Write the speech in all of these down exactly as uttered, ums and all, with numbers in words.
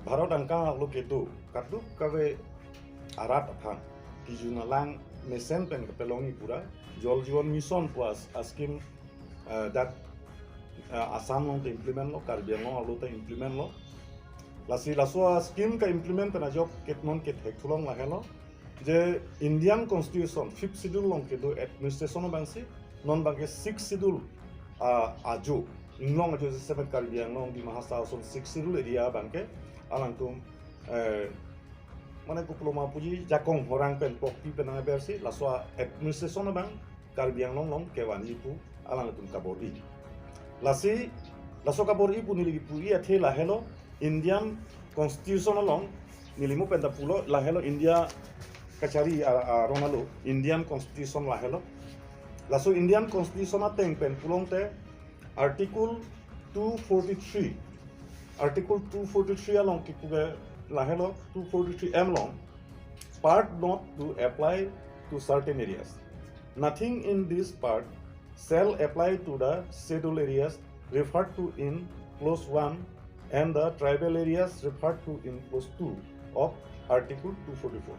Bharat angkang arlo kedo kadokave arat aphan kejun alang mesen pen kapelongji pura Jal Jeevan Mission pu a-scheme, eh, dak, eh, Assam along ta implement lo, Karbi Anglong arlo ta implement lo. Lasi laso a-scheme ka-implement pen ajok ket non kethek thulong lahelo je Indian Constitution Fifth Schedule along kedo administration abangsi non abangke Sixth Schedule, ah, ajo, inglong ajo, jasemet Karbi Anglong, Dima Hasao ason Sixth Schedule area abangke alangtum, eh, mane kopiloma puji jakong horang pen pokpi pen nangversi laso administration abang Karbi Anglong along kevanji pu alangtum kabor-i. Lasi laso kabor-i pu neli kipu-i athe lahelo Indian Constitution along, neli mo pen ta pulo, lahelo India kachari a-, aron alo, Indian Constitution lahelo. Laso Indian Constitution ateng pen pulongte Article two forty-three, Article two forty-three along kipu ke lahelo, two forty-three M along, Part not to apply to certain areas. Nothing in this part shall apply to the scheduled areas referred to in clause one and the tribal areas referred to in clause two of Article two forty-four.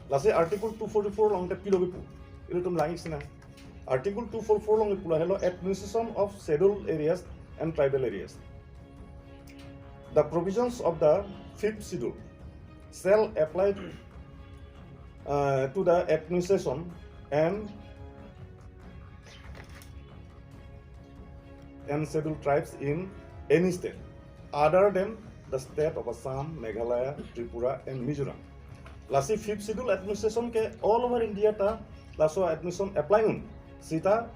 Lasi Article two forty-four along te pilo kipu, ilitum langji sinang. Article two forty-four along kipu lahelo administration of scheduled areas and tribal areas. The provisions of the Fifth Schedule shall apply, uh, to the administration and, and scheduled tribes in any state other than the state of Assam, Meghalaya, Tripura and Mizoram. Lasi Fifth Schedule administration ke all over India ta laso administration apply un. Seta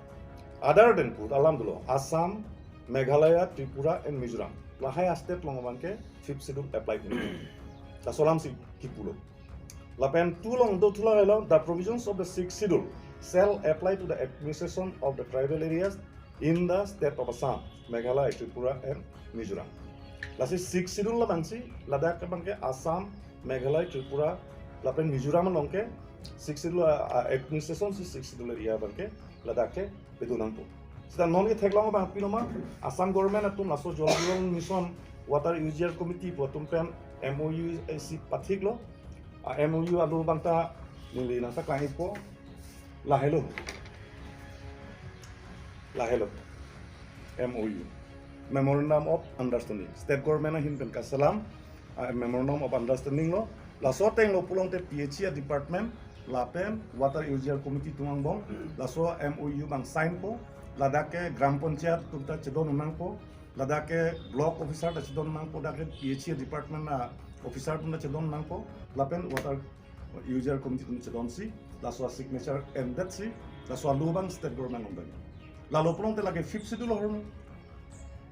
other than pu alam dolo, Assam, Meghalaya, Tripura and Mizoram, lahai a-state along abangke Fifth Schedule apply un. Laso alamsi kipulo. Lapen two along do thu lahelo, the provisions of the Sixth Schedule shall apply to the administration of the tribal areas in the state of Assam, Meghalaya, Tripura and Mizoram. Lasi Sixth Schedule abangsi ladak abangke Assam, Meghalaya, Tripura lapen Mizoram along ke Sixth Schedule a, a, administration si Sixth Schedule area abangke ladak ke pedo nangpo. Seta non ketheklong abang piloma, Assam government atum laso Jal Jeevan Mission Water User Committee pu atum pen M O U isi pathiklo. A-M O U alo abang ta neli nangsaklangpo. Lahelo. Lahelo. M O U, Memorandum of Understanding. State government ahin pen kaselam, ah, Memorandum of Understanding lo. Laso ateng lo pulongte P H E department lapen Water User Committee atum angbong laso M O U abang sign po. Ladak ke Gram Panchayat atum ta chedon nangpo. Ladak ke block officer ta chedon nangpo, dak ke P H E department a-officer atum ta chedon nangpo. Lapen Water User Committee atum chedonsi laso a-signature endetsi laso alo abang state government along dagi. Lalo pulongte lake Fifth Schedule ahormu.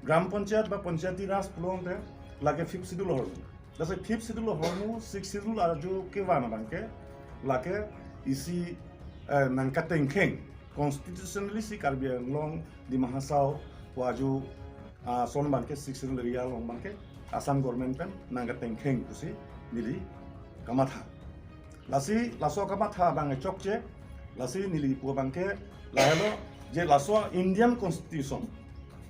Gram Panchayat ba Panchayati Raj pulongte lake Fifth Schedule ahormu. Lasi Fifth Schedule ahormu, Sixth Schedule ajo kevan abangke lake isi, eh, nangkatengkheng, constitutionally si Karbi Anglong, Dima Hasao pu ajo, ah, ason abangke Sixth Schedule area along abangke Assam government pen nangkatengkheng pusi neli kamatha. Lasi laso kamatha abang chokche, lasi neli pu abangke lahelo je laso Indian Constitution,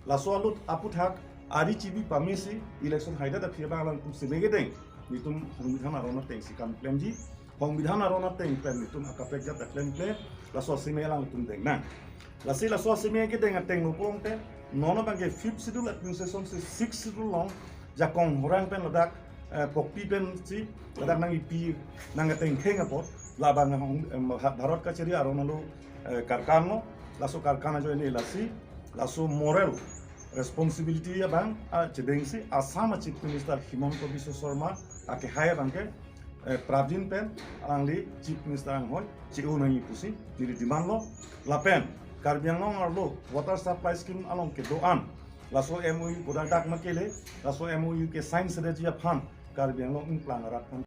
laso alut aputhak ari chibi pamesi election haidat aphi abang alangtum seme kedeng, netum Songbidhan aron atengsi kam klemji, Songbidhan aron ateng pen netum akaprek ajat ta klemkle, laso seme alangtum deng nang. Lasi laso seme kedeng ateng lo pulongte, non abangke Fifth Schedule administration si Sixth Schedule along jakong horang pen ladak, eh, pokpi pensi ladak nangkipi, nangkatengkheng apot, labang hong, em, ha-, Bharat kachari aron alo, eh, karkan lo, laso karkan ajoine lasi, laso moral responsibility abang, ah, chedengsi Assam a-Chief Minister Himanta Biswa Sarma akehai abangke, eh, prapjin pen alangli Chief Minister anghoi che-o nangji pusi neli demand lo. Lapen Karbi Anglong arlo water supply scheme along kedo-an laso M O U kodak dak ma kele, laso M O U ke sign sedeji aphan Karbi Anglong ingplang arat aphan